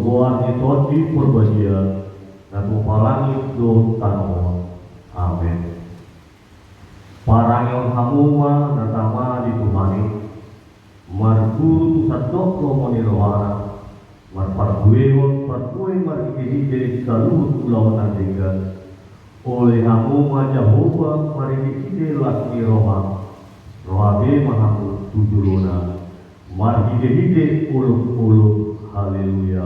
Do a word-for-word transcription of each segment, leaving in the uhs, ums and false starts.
Goar ni Tondi Porbadia, na tumompa langit dohot tano on. Amen. Parangehon hamu ma na tama di Tuhan i, marguru tu sandok lomo ni rohana, marparbuehon parbue marhitehite saluhut ulaon na denggan. Oloi hamu ma Jahowa marhitehite las ni roha, roa be ma hamu tu jolona, marhitehite olopolop. Haleluya.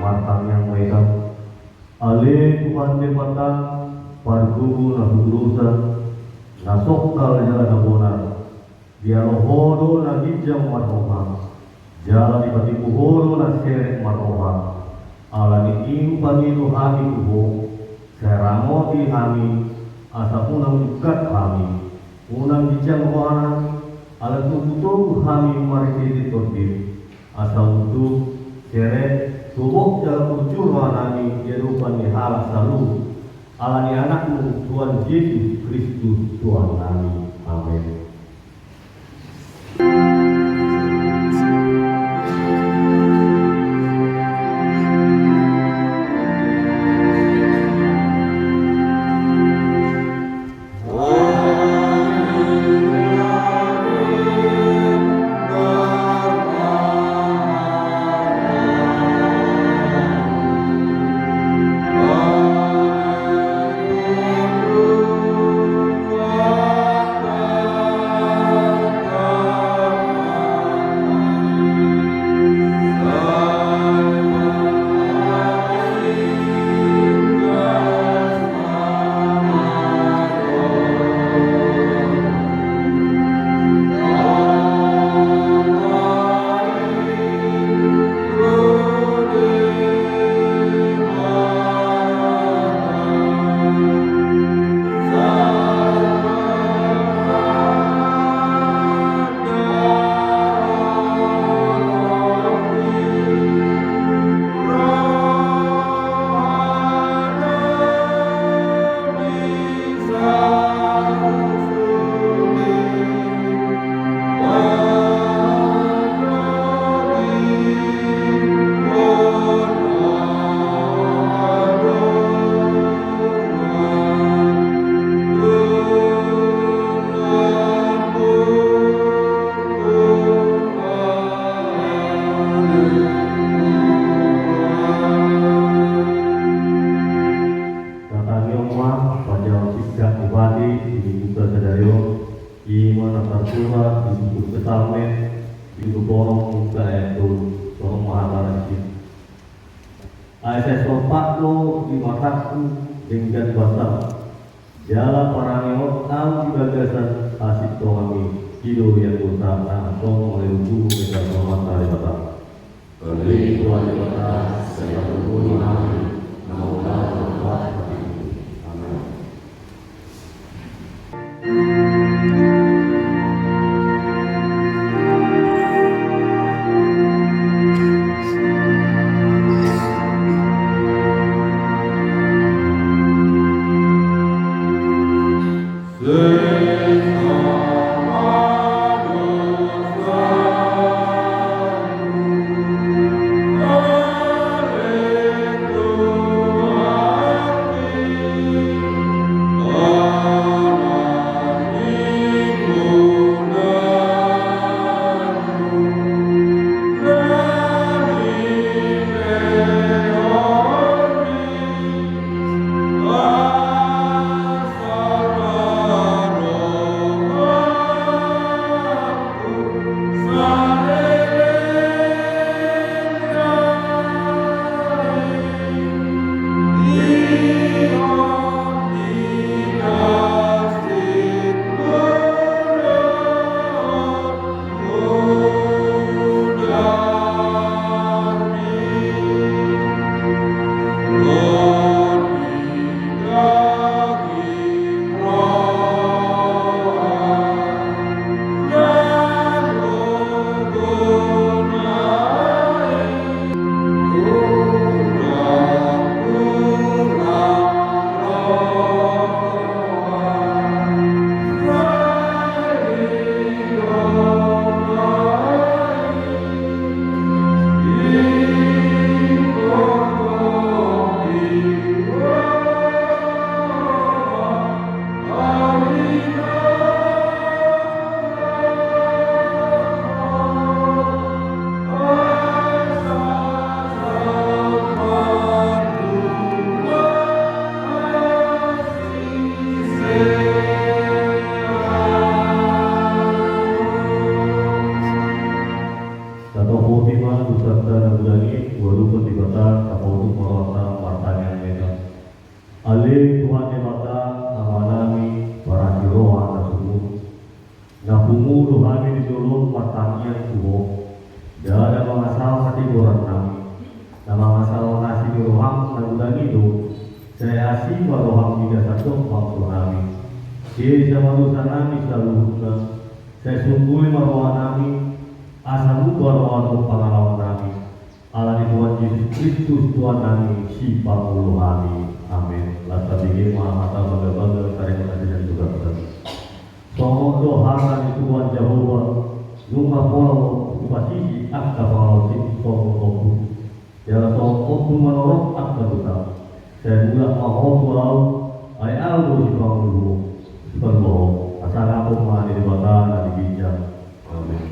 Martangiang ma hita. Ale Tuhan Debata, parguru na hudurosa, na songkal jala na bonar, dialo Ho do na ginjang marroha, jala dipatimbul Ho do na serep marroha. Ala ni i hupangido hami tu Ho, sai ramoti hami, asa unang dungkap hami, unang ginjang rohanami, ala togutogu hami marhitehite Tondim, asa unduk, serep, tobok jala burju rohanami di adopan ni halak saluhut, ala ni Anakmu Tuhan Jesus Kristus Tuhannami. Amen. Tatangihon ma panjahaon singkat Bupati di Minggu sadari on, i ma na tarsurat di buku Psalmen, bindu onom, ayat tolu, songon on ma hata na disi. Ai sai sompat do di matangku denggan basam, jala parangehon ahu di bagasan hasintongan i, i do hurian dosa na antong molo di ujung ni parsaoran ni Debata. Bagi Tuhan Debata, sai patuduhon hami, na mauliate ma tu Ho. Amen. Tuhan, di jolo martangiang tu Ho, ndada mangasal hatigorannami, na mangasal asi ni roham na godang i do, sai asi ma roham di na sandok bangso nami. Sesa ma dosanami saluhutna, sai sungkuli ma rohanami, asa muba roham dohot pangalaonami. Ala ni Tuhan Jesus Kristus, Tuhannami, Sipangolu hami. Amen. Las tabege ma hata bangga-bangga, tarima kasih dan juga kasih. Songon do hata ni Tuhan Jahowa, nunga pola hupasisi angka pangalaosi songon ombun. Jala songon ombun manorop angka dosa. Sai mulak ma ho tu ahu, ai ahu do sipangolu ho, sipalua ho. Hasangapon ma ni Debata na di ginjang. Amen.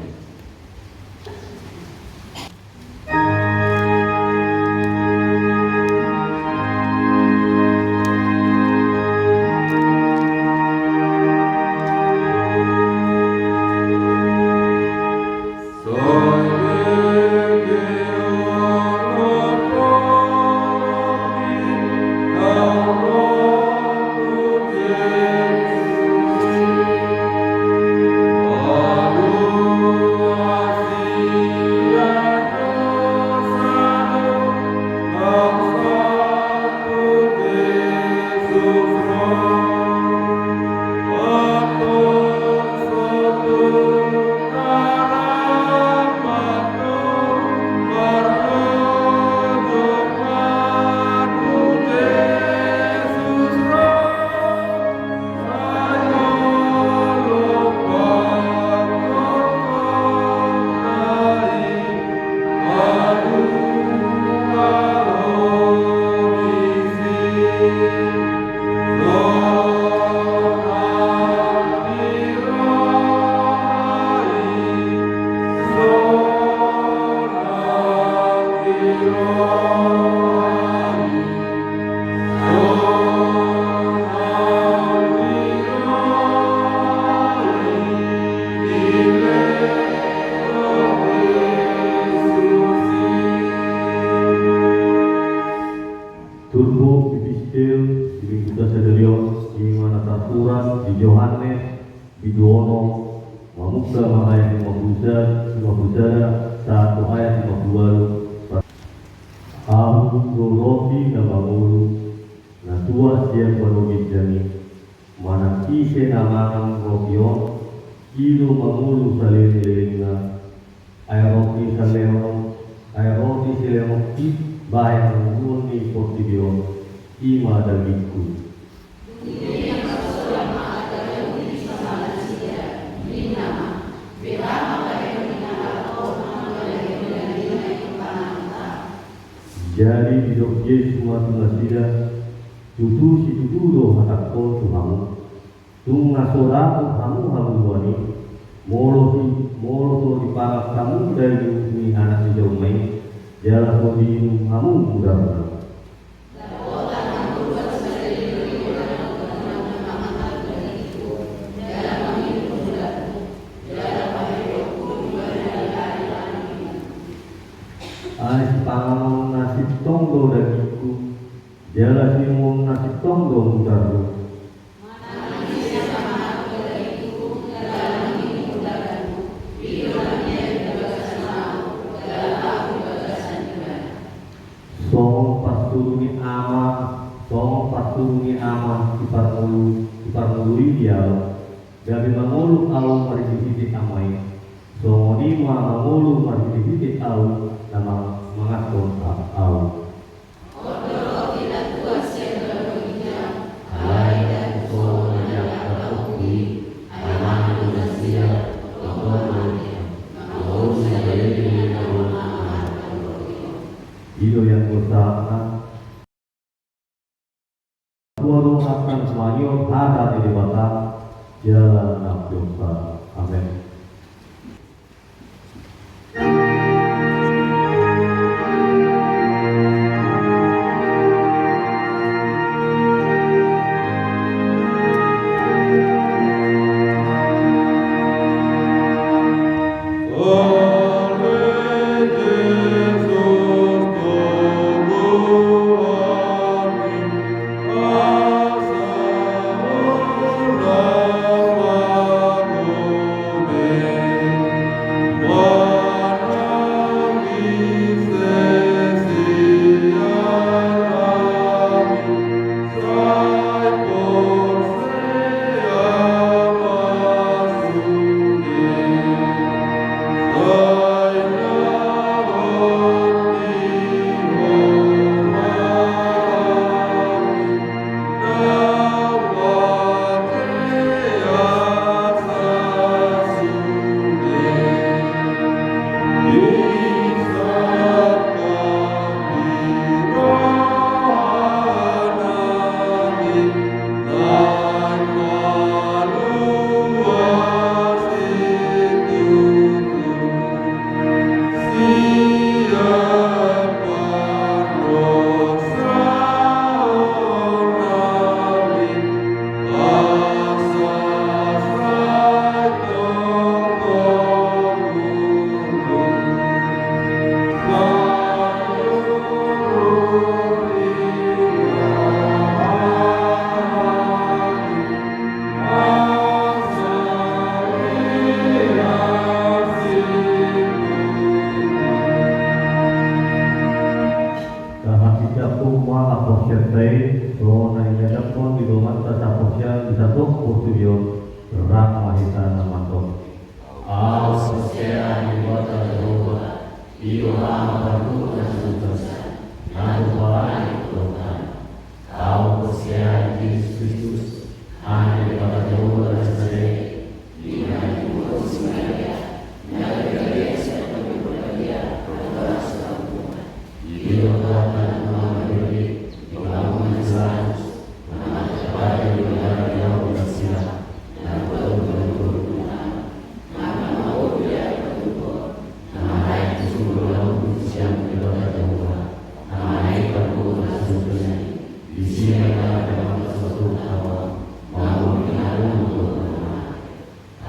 Turpuk epistel di minggu sadari on, i ma na tarsurat di Johannes, bindu onom, mamungka ma ayat lima pulu sada, lima pulu sada, sahat tu ayat lima pulu ualu. Ahu do roti na mangolu, na tuat sian banua ginjang i. Manang ise na mangan roti on, i do mangolu saleleng-lelengna. Ai roti saleleng on, ai roti saleleng on i bahen hangoluan ni portibi on, i ma dagingku. Jadi didok Jesus ma tu nasida, tutu situtu do hatangkon tu hamu, tung na so dapot hamu hangoluan i, molo so, molo so dipangan hamu daging ni Anak ni jolma i, jala so diinum hamu mudarna. Ai sipanganon na sintong do dagingku, jala siinumon na sintong do mudarhu. Songon parsuru ni Ama, songon parsuru ni Ama siparngolu, siparngolu i di ahu, gabe mangolu ahu marhite-hite Ama i, songon i ma mangolu marhite-hite ahu na mang-, manganhon a-, ahu. I do yang dosa. Tua do angka na sumangion hata ni Debata, jala na piosa. Amen. Pesta i, songon na niadaphon di dongan ta saporseaon di sandok portibi on, rap ma hita na mandok. Au porsea di Debata Jahowa, i do Ama pardosa dosa, na tumpak ni dosa. Au porsea di Jesus Kristus, Anak ni Debata Jahowa na sasada i.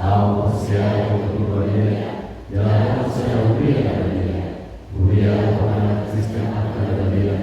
Au porsea di Tondi Paria, jala na porsea huria na badia, huria pangalaho Kristen angka na badia,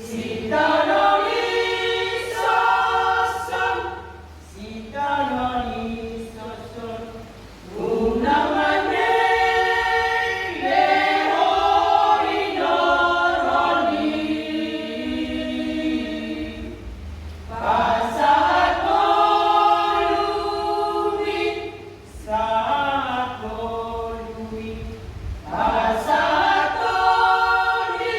Sitaonon i soson, sitaonon i soson, unang mandele ho di noron i. Pasahat ngolu i, sahat ngolu i, pasahat ngolu i.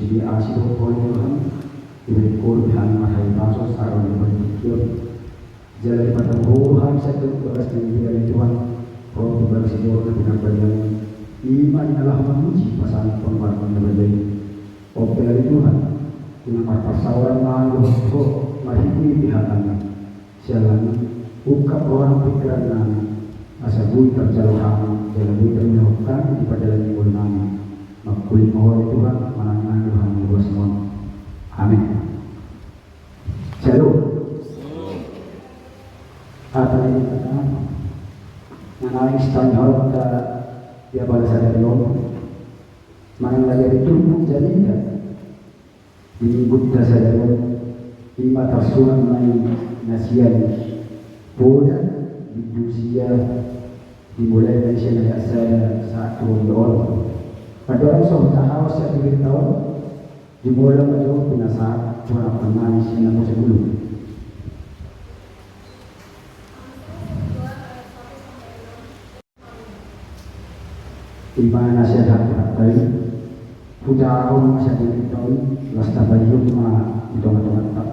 Di asi do Ho Tuhan, di balik Ho do hami marhahipason sahat di balik tingki on. Jala dipataruhon Ho hami sian dolok bagas ni roha ni Tuhan, ro tu bagas ni dolok na pinarbadian i, i ma na laho mamuji pasangaphon marga na badia i. Ope ale Tuhan, unang marparsaoran ma hami dohot Ho marhite di hatami. Siala ni i, ungkap roha nang pingkiran nami, asa boi tarjalo hami jala boi tarjalo hami di pardalanan ni ngolu nami. Mangkuling ma Ho ale Tuhan, manang nami Tuhan di bagasan on. Amin. Shalom. Hata ni Debata na naeng sipaingothon di apala sadari on, manang na jadi turpuk jamita di minggunta sadari on, i ma tarsurat na sian Poda bindu sia, dimulai na sian ayat sada sahat tu onom. Andorang so tahaon sian jamita on, dimulai ma jo pinasahat tu anak nami sian na muse bulung. I ma na sian hata ni Debata i, hujaha ma sian jamita on, laos tapaihut ma di tonga-tonganta.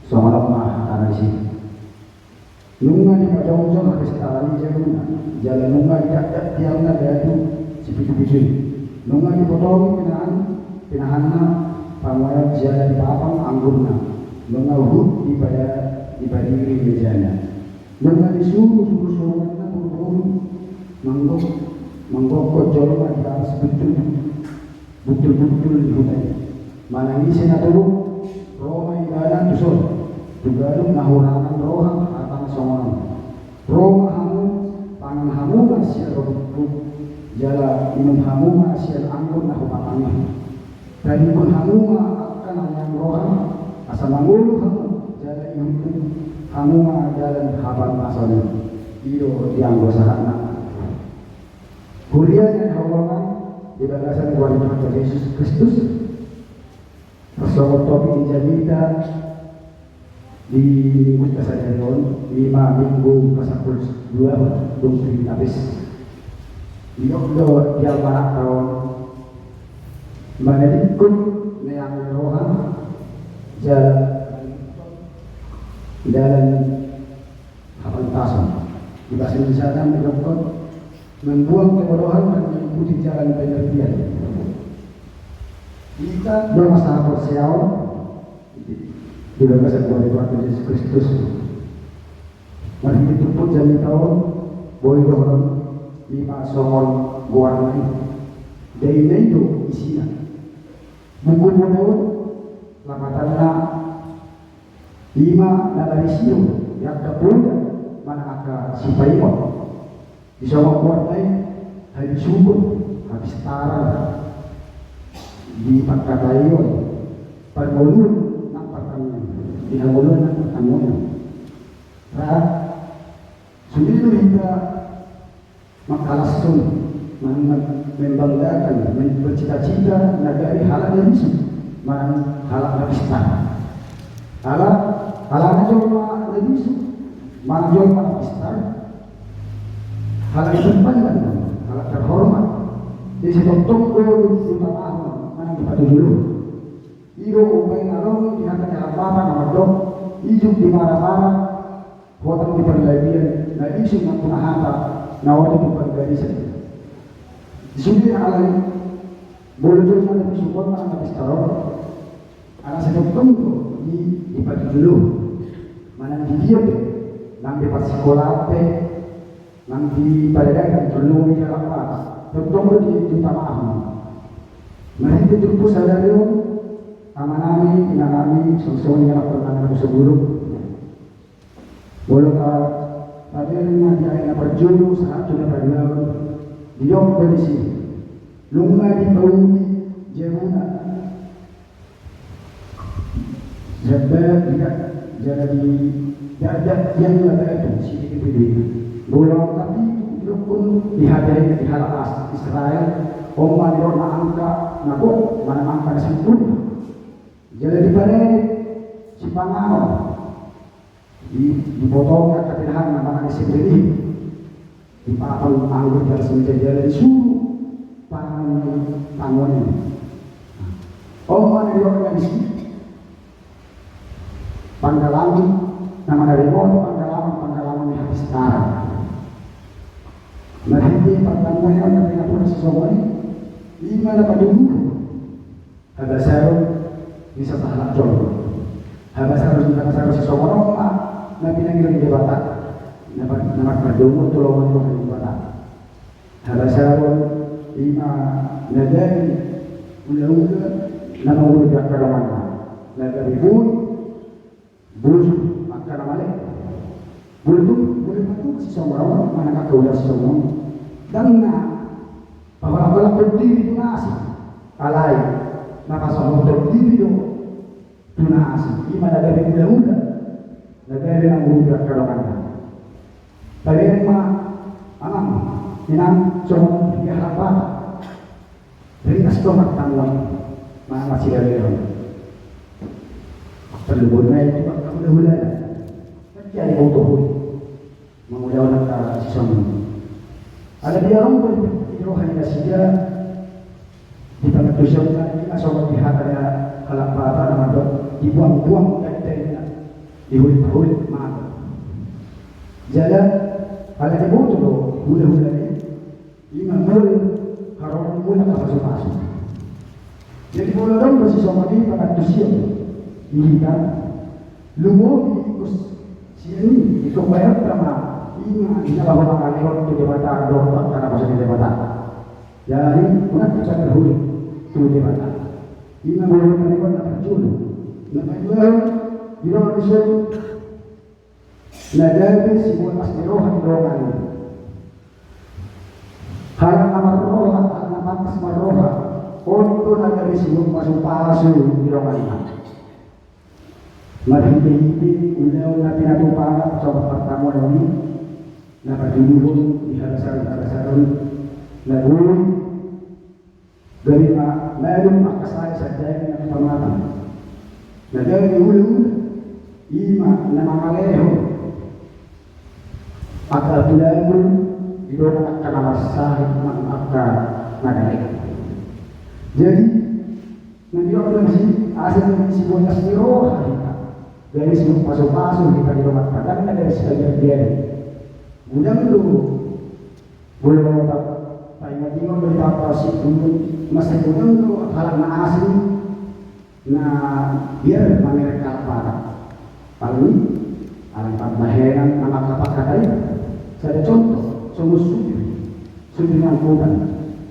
Songon on ma hatana disi. Nunga dipajongjong hapistaran ni jabuna, jala nunga didakdak tiangna batu sipitu-pitu i. Nunga dipotongi pinahan, pinahanna panuaion jala dipapang anggurna. Nunga huhut dipada, dipadiri mejana. Nunga disuru surusuruanna boruboru manggok, manggokkon jolma di atas buntul, buntul-buntul ni huta i. Manang ise na tobuk, ro ma ibana tuson tu ganup na hurangan roham, hatana songon on: Ro ma hamu, pangan hamu ma sian rohangku, jala inum hamu ma sian anggur na hupapang i. Tadingkon hamu ma angka na nian roham, asa mangolu hamu, jala ihuthut hamu ma dalan hapantason i. I do di anggo sahatna. Huria na hinaholongan di bagasan goar ni Tuhanta Jesus Kristus, songon topik ni jamita di minggunta sadari on, i ma minggu pasampulu dua, dung Trinitatis. Didok do di almanakta on, manadingkon nian roha jala dalan hapantason. Di bahasa Indonesia kan didokkon, membuang kebodohan dan mengikuti jalan pengertian. Hita do masa haporseaon di bagasan goar ni Tuhan Jesus Kristus. Marhite turpuk jamita on, boi dohonon i ma songon goarna i. Dainna i do isina. Buku Poda on, lapatanna i ma na marisihon di angka poda manang angka sipaingot. Disongon goarna i, habisuhon, hapistaran, di pangkataion, parngoluon nang partangiangan, di hangoluan nang partangiangan. Ra, sude do hita mangkalashon, mem-, membanggakan, mem-, bercita-cita na gabe halak na bisuk manang halak na pistar. Ala, alana jolma na bisuk manang jolma na pistar, halak na terpandang, halak terhormat. Jadi sai tongtong do diutamahon manang dipatujolo. I do umbahen adong di hata ni halak Batak na mandok, ijuk di mara-mara, hotang di parlabian, na bisuk nangkuna hata na oto tu pargarisan. Sude alai, molo jolma na bisuk on manang na pistar on, ala sai tongtong do di, dipatujolo. Manang di dia pe, nang di parsikolaan pe, nang di paradaton, tolu di halak Batak, tongtong do di, diutamahon. Marhite turpuk sadari on, amanami, inanami, songon i anakhon nami na husombu. Molo ta, tabereng ma di ayat na parjolo sahat tu na paduahon, didok do disi: Nunga dipauli jabuna, jala didakdak, jala didakdak tiangna batu sipitu-pitu i. Molo angka pitu didokkon di hata i di halak Israel, on ma nidokna angka na gok manang angka na sempurna. Jala diparerit sipanganon. Di, dipotongi angka pinahanna manang sembelih. Dipapang anggur di atas meja jala disuru panganon ni tangon i. On Panggalaman na manaribon, panggalaman, panggalaman ni hapistaran. Marhite partamuan na pinatupa sisongon i, ima na patuduhon habasaron ni sahalak jolma. Habasaron, habasaron sisongon on ma na pinangido ni Debata, na mardomu tu lomo ni Debata. Habasaron ima na gabe ulaula na mangurut angka donganna, na gabe boi, boi angka na male. Boi tu, boi ma tu sisongon on, manang angka ulaula sisongon on. Dang na pahola-hola diri tu na asing. Alai na pasahathon diri do tu na asing, ima na gabe ulaula na gabe mangurut angka donganna. Tabereng ma, amang, inang, songon dia halak Batak. Ringkas do martamuan, manang marsidameon. Parloboi ma i tu angka hulahulana. Jadi boto boi mangulahon angka sisongon i. Ala dia ro boi di roha ni nasida, di pangantusion na i, na songon di hata ni halak Batak na mandok, dibuang-buang daging na dihulit-hulit mata. Jala ala diboto do hulahula i, ima molo haroro molo angka pasupasu. Jadi molo adong do sisongon i pangantusion di hita, lumobi ingkon sian i, ingkon bahen ma ima di na laho mangalehon tu Debata dohot angka naposo ni Debata. Jadi unang hita marhulit tu Debata. Ima molo na parjolo. Na paduahon, di roha ni son na gabe sibolas ni roha di dongan. Halak na marroha, halak na pantas marroha, on do na gabe sibolas pasupasu di donganna. Marhite-hite ulaon na pinatupa songon partamuan on i, na patuduhon di habasaron-habasaron na boi, gabe ma malum angka sari sadari na pamatang. Na gabe ulaula ima na mangalehon angka pudamul di dongan angka na marsahit manang angka na gale. Jadi na didok na disi, asa na disi bolas ni roha hita, gabe sibolas pasupasu hita di dongan, dang na gabe sipajar-pajar. Godang do, godang do, taingot-ingot do hita, pasti godang do halak na asing na biar mamereng halak Batak. Alani, alani pambahenan na mangkatai. Sada contoh, songon supir, supir angkutan.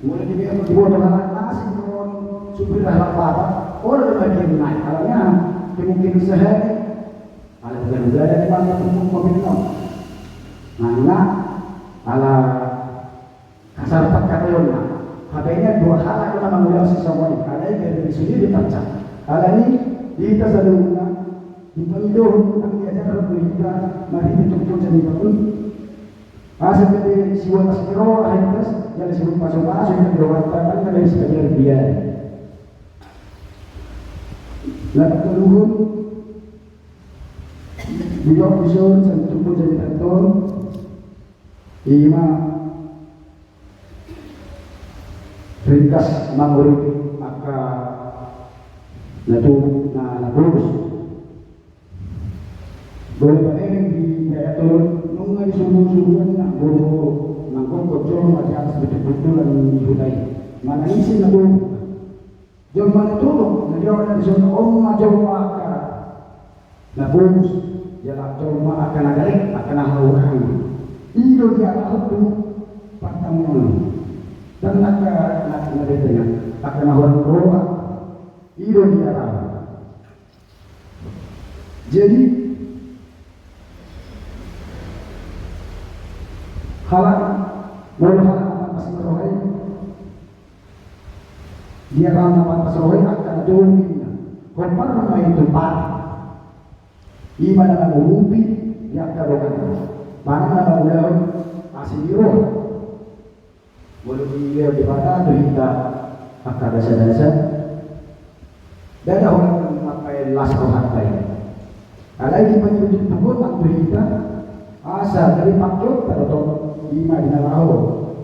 Molo diboto halak na asing do on supir halak Batak, olo do bagian nai. Alani aha? Kemungkinan sehari ala ugal-ugalan i ma na tumpuk mobil on. Manang ala kasar pangkataionna. Hape nian dua halak do na mangulahon sisongon i, alai gabe di sude diparcak. Alani di hita saluhutna, dipangidohon, nang diajarhon do hita marhite turpuk jamita on, asa gabe sibolas ni roha hita, gabe sibolas pasupasu hita di dongan, dang na gabe sipajar-pajar. Na patoluhon, didok dison sian turpuk jamita on, ima ringkas mangurupi angka na tubu, na, na bolus. Molo pabereng di daerah Tolon, nunga disuruh-suruhan na boru manggokhon jolma di atas butubutulan ni huta i. Manang ise na tubu? Jolma na tubu, na dia na dison on ma jolma angka na bolus, jala jolma angka na gale, angka na hahurangan. I do diarahon tu partamuan on. Dang angka na, na bete na, angka na hurang roha. I do diarahon. Jadi halak, molo halak na pantas marroha i, diarahon na pantas roha i angka na tubu ninna. Hombar ma i tu pari. Ima na mangurupi di angka dongan, manang na mangulahon asi ni roha. Molo dilehon Debata tu hita angka dasadasan, ndada holan mambahen las rohanta i. Alai dipangido Tuhan nang tu hita, asa gabe pangkeonta do tong, ima di na laho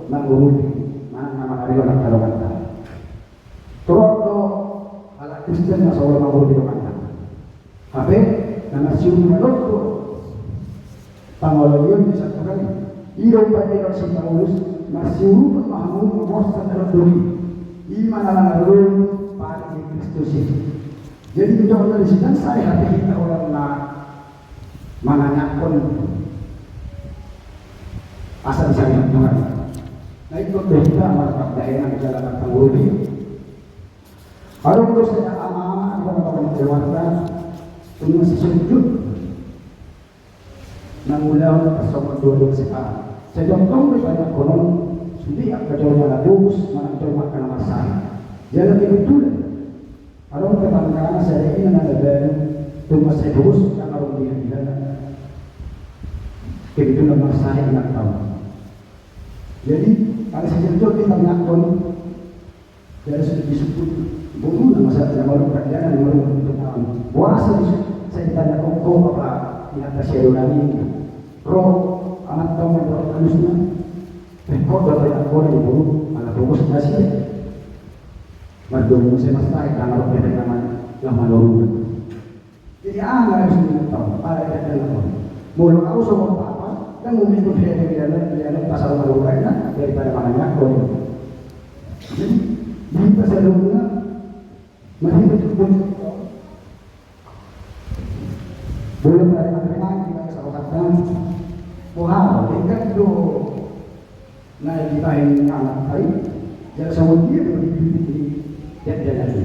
mangurupi manang na mangarihon angka donganta. Torop do halak Kristen na so olo mangolu di donganna. Hape na marsiurupan do pangoloion di satu kali. I do umbahen didok si Paulus, marsiurupan ma hamu mamarsonang dohot i. I ma na mangalului patik ni Kristus i. Jadi, didok na disi, ndang sai hape hita holan na manangianghon asa disarihon Tuhan. Na ingkon do hita marpardahenan jala marpangurupion. Adong do sada ama-ama, adong do sada keluarga, tung masisujud mangulahon parsongon dua dua sipara. Sai tongtong do ipangiangkon on, sude angka jolma na bogus manang jolma angka na marsahit. Jala kebetulan adong tetanggana sada i na babalu, tung mansai bogus, ndang adong dilehon. Kebetulan marsahit inanta on. Jadi, ala sijolojolo dipangiangkon, jala sude disungkun boruna, masa na marungkap jana na marungkap tentang boasa di, sai ditanyaon ho bapa inanta si Adonani. Ro amanta on mandok alusna, eh, ho do dipangiangkon di boru, ala bogus nasida. Mardomu sai marsahit, ndang adong hepeng na man-, na manoruhon. Jadi aha na harus diingat tong, ala ingat dalam on. Molo au songon papa, kan mungkin pun dia dia dia dia pasal baru lainnya daripada manangiangkon. Jadi di pasal dua masih betul pun. Boleh ada yang terima kita kesalahan. Wah, tingkat do. Na dibahen ni amanta i, jala songon dia do di, di, di, di, di, di.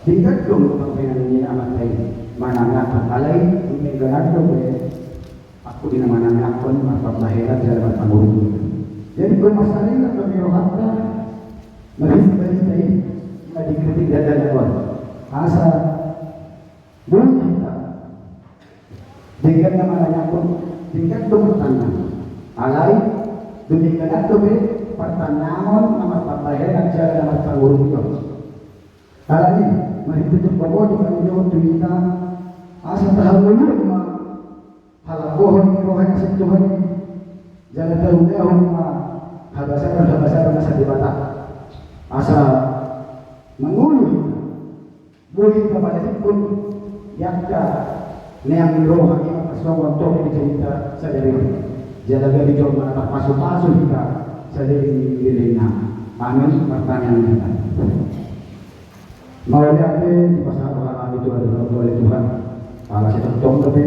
Denggan do molo bahen ni amanta i manangiangkon, alai denggan do be, angkup di na manangiangkon marpardahenan jala marpangurupion. Jadi, pe marsarihon do ni rohanta, marhite barita i, na dikritik denggan on. Asa boi hita denggan na manangiangkon, denggan do martanda. Alai, denggan do be partangiangan na marpardahenan jala na marpangurupion. Alani, marhite turpuk on dipangido tu hita, asa tahaholongi ma halangkohon ni roha ni sian Tuhan i, jala taulahon ma habasaran-habasaran na sian Debata. Asa mangolu hita. Boi hita paladingkon di angka neang ni roha i ma songon topik ni cerita sadari on. Jala gabe jolma na tarpasupasu hita sadari ni lelengna. Amin. Martangiang ma hita. Mauliate dipasahat roha nami tu adopanMu ale Tuhan. Ala sai tongtong dope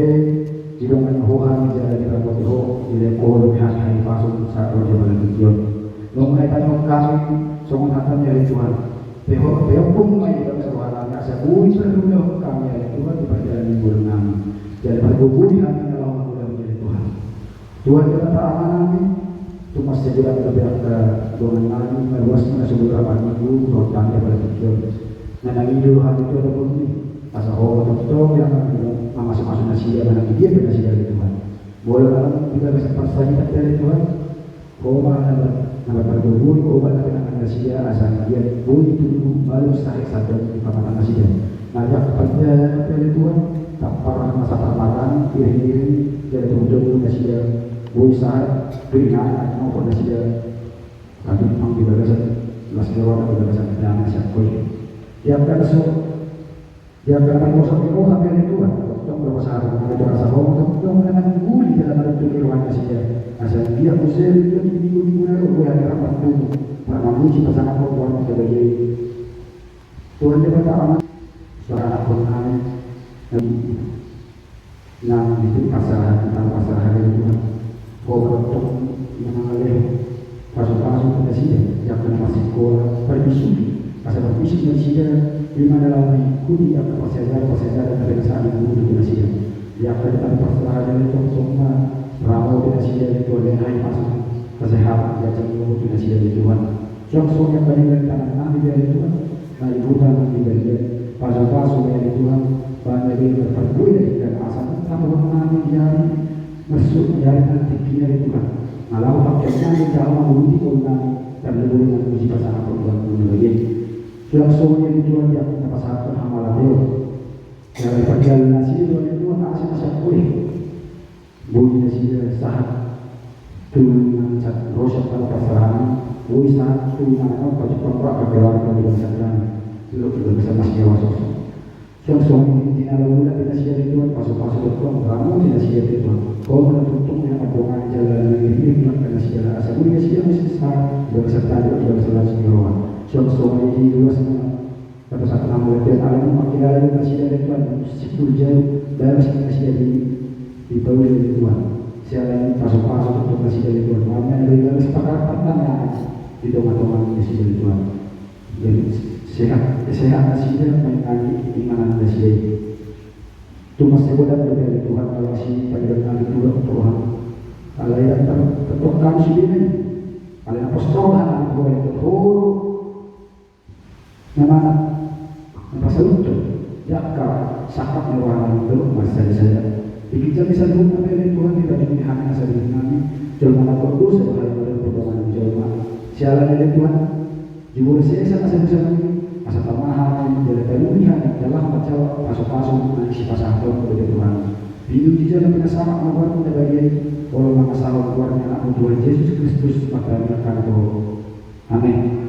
didongani Ho hami jala dirapoti Ho, dilehon Ho dope hami hahipason sahat ro di apala tingki on. Nunga dipangido hami songon hataMi ale Tuhan. Pe Ho, pe ompung ma i di bagasan roha nami, asa boi pargulahon hami ale Tuhan di parjalanan ni ngolu nami. Jala pargogoi hami na laho mangulahon i ale Tuhan. Tuhan Debata Ama nami, tung mansai godang dope angka dongan nami, na ruas ma na so boi rap marminggu dohot hami di apala tingki on. Na mangido hami tu adopanMi, asa Ho ma tongtong na mamasumasu nasida manang di dia pe nasida ale Tuhan. Molo na di bagasan parsahitan pe ale Tuhan, Ho ma na, na marpargogoi, Ho ma na pinangan nasida, asa anggiat boi tubu malum sahit sadari di pamatang nasida. Na di angka parjalanan pe ale Tuhan, tampar na saparmaraan, iring-iring, jala tubu-tubu nasida, boi sahit, boi na, na, na, nasida. Tapi mang di bagasan, las ni roha, di bagasan pinangan sian Ho i. Di angka na so Di angka na margosa ni roha pe ale Tuhan, tongtong do pasahaton nami tu Ho, asa Ho tongtong na mangguli jala manuntun ni roha nasida. Asa anggiat muse di minggu-minggu na ro boi hami rap martubu, rap mamuji pasangaphon goarMi na badia i. Tuhan Debata Ama, pasangaphon nami, nang di tingki parserahan, tentang parserahan ale Tuhan. Ho ma tongtong na mangalehon pasu-pasu tu nasida, di angka na marsikola, parbisuhi, asa parbisuhi nasida, di na laho mangikuti angka parsiajaran-parsiajaran na pinasahat ni guru tu nasida. Di angka na parserahan ale Tuhan, tongtong ma ramoti nasida, ale Tuhan, lehon hahipason, kesehatan, jala jangkon tu nasida ale Tuhan. Suang songon i angka na denggan tangan nami ale Tuhan. Na di huta nang di balian, pasu-pasu ma i ale Tuhan, bahen na denggan parbue na denggan asa nang hatuaon nami di ari, maksudna di ari na tingki i ale Tuhan. Na laho pangkeon nami jala manguluti ngolu nami, tarlumobi nang puji pasangaphon goarMu na badia i. Suang songon i ale Tuhan di angka na pasahathon hamalapeon. Jala di parjalanan nasida ale Tuhan, asa na sian Ho i. Boi nasida sahat tu na ro sian tano parserahan, boi sahat tu na ro pajumpang rap keluarga di bagasan dame, di bagasan las ni Songon i ma di na laho ulak di nasida ale Tuhan, pasu-pasu tongtong, ramoti nasida ale Tuhan. Ho ma na tongtong na mandongani jala na mangiringiring di nasida, asa boi nasida masisahat di bagasan tadok, di bagasan las ni roha. Songon i ma di luas na, pada saat na mauliate, ala ni mangkilala do nasida ale Tuhan, simpul jala bagas nasida di, dipauli ale Tuhan. Siala ni i pasu-pasu tongtong nasida ale Tuhan. Mauliate do i bagas pangarapan na di tonga-tonga nasida ale Tuhan. Jadi sehat, sehat nasida, manang inganan nasida i. Tumas segodang do ale Tuhan, ala si paidan nami Tuhan, Tuhan. Alai ndang ter-, tertokang sude i. Alai na pos roha nami Tuhan, Tuhan. Na manat, na pasauthon, jala sangkap ni roha nami Tuhan, marsada-sada. Di ginjang ni saluhutna ale Tuhan, di pajumuni hami na sadiring nami, jolma na berdosa, bahaya model perdoman jolma. Siala ni i ale Tuhan, jumolo sesa na sadosa nami, asa tama hami, jala taruli hami, jala manjalo pasu-pasu na sipasahatonmu ale Tuhan. Pinuji jala pinasahat ma goarmu na badia i, olo mangasahon goar ni Anakmu Tuhan Jesus Kristus, martangiang hami tu Ho. Amen.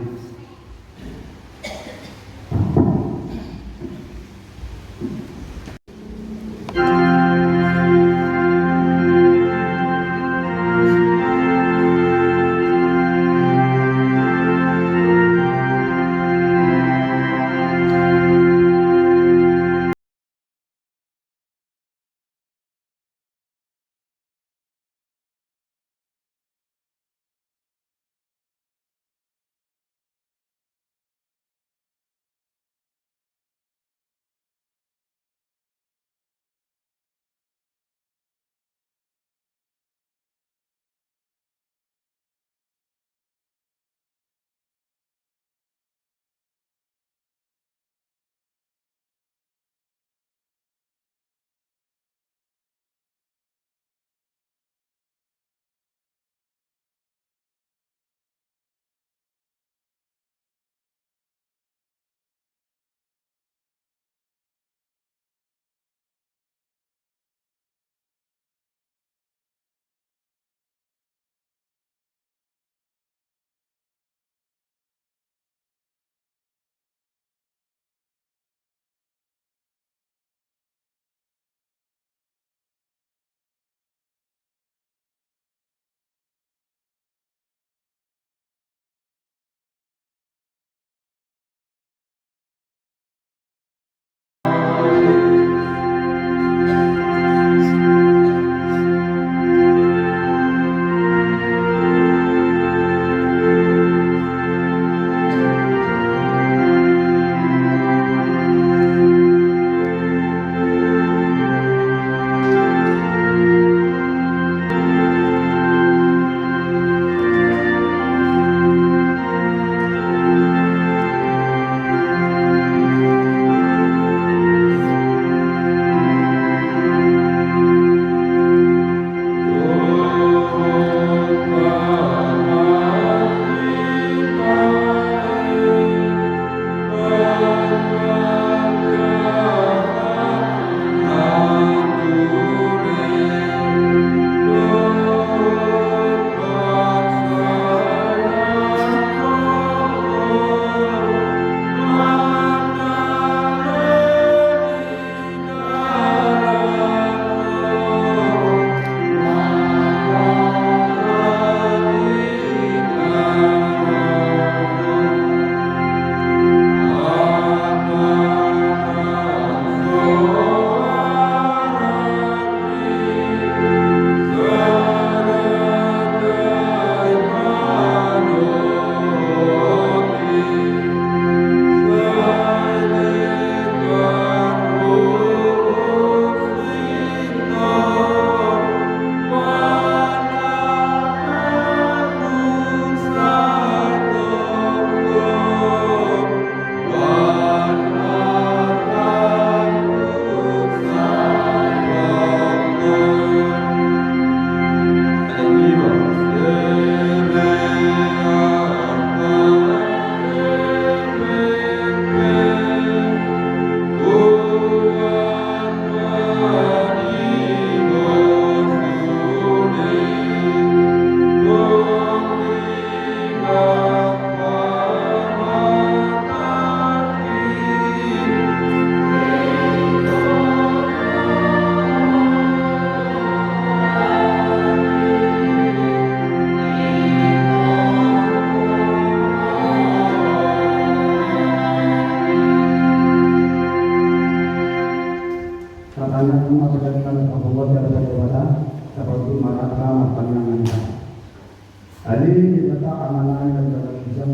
Amanami na hinaholongan,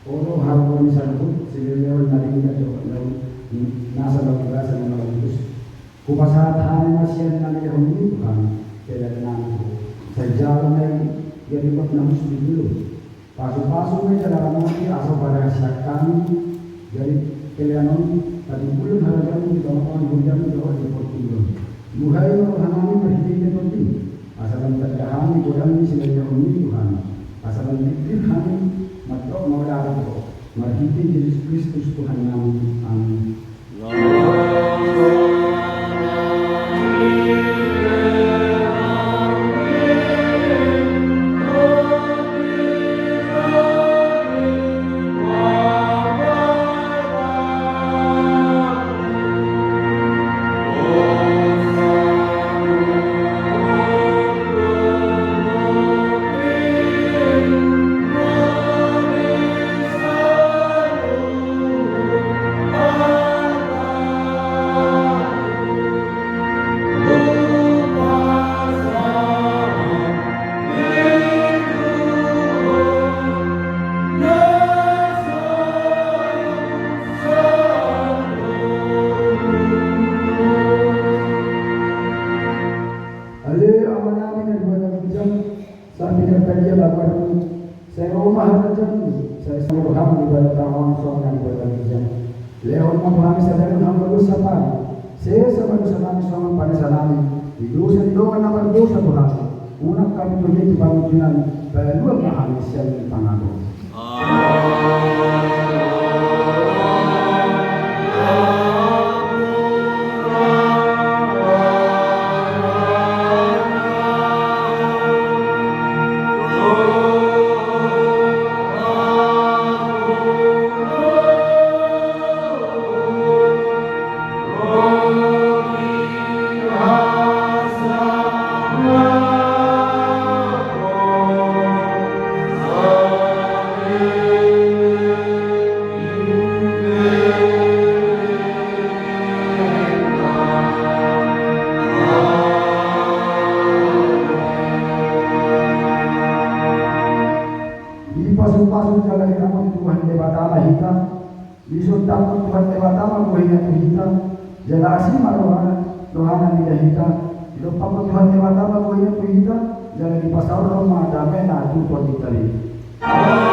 olo haroro ni saluhut silehon na denggan dohot na uli, nasa na uli, nasa na uli. Hupasahat hami ma sian na nilehonMi Tuhan, pelean nami tu Ho. Sai jalo ma i jadi uap na husuk di jolo. Pasupasu ma i jala ramoti asa huparhasiat hami jadi pelean on, patimbulhon harajaonMu di tongatonga ni huriaMi dohot di portibi on. Buhai ma rohanami marhitehite TondiM, asa lam tanda hami godang ni silehonMi Tuhan, asa lam dikdip hami mandok mauliate tu Ho, marhite Jesus Kristus Tuhannami. Amin. Ale Amanami na di banua ginjang, sai pinarbadia ma goarMu, sai ro ma harajaonMu, sai saut rohaM di banua tano on songon na di banua ginjang. Lehon ma tu hami sadari on hangoluan sapari, sesa ma dosanami songon panesanami di dosa ni dongan na mardosa tu hami. Unang hami togihon tu pangunjunan, palua ma hami sian pangago. Dipasupasu jala diramoti Tuhan Debata ma hita. Disondangkon Tuhan Debata ma buhina tu hita, jala asi ma rohana, rohana mida hita. Didompakkon Tuhan Debata ma buhina tu hita, jala dipasaorhon ma damena tu tonditta be. Amen.